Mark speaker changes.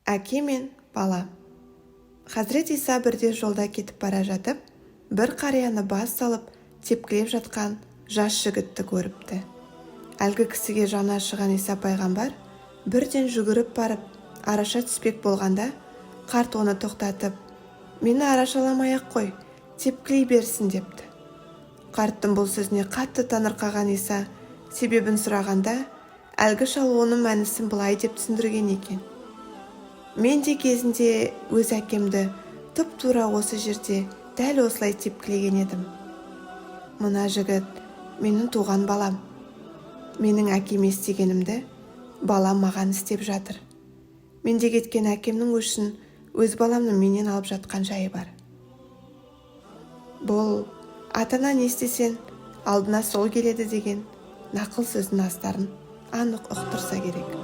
Speaker 1: Әке мен бала. Хазірет Иса бірде жолда кетіп бара жатып, бір қарияны бас салып тепкілеп жатқан жас жігітті көріпті. Әлгі кісіге жаны ашыған Иса пайғамбар бірден жүгіріп барып араша түспек болғанда, қарт оны тоқтатып: «Мені арашаламай-ақ қой, тепкілей берсін», – депті. Қарттың бұл сөзіне қатты таңырқаған Иса себебін сұрағанда, әлгі шал оның мәнісін былай деп түсіндірген екен: «Мен де кезінде өз әкемді тұп-тура осы жерде дәл осылай тепкілеген едім. Мына жігіт – менің туған балам. Менің әкеме істегенімді балам маған істеп жатыр. Менде кеткен әкемнің өшін өз баламның менен алып жатқан жайы бар». Бұл ата-ана не істесең, алдына сол келеді деген нақыл сөздің астарын анық ұқтырса керек.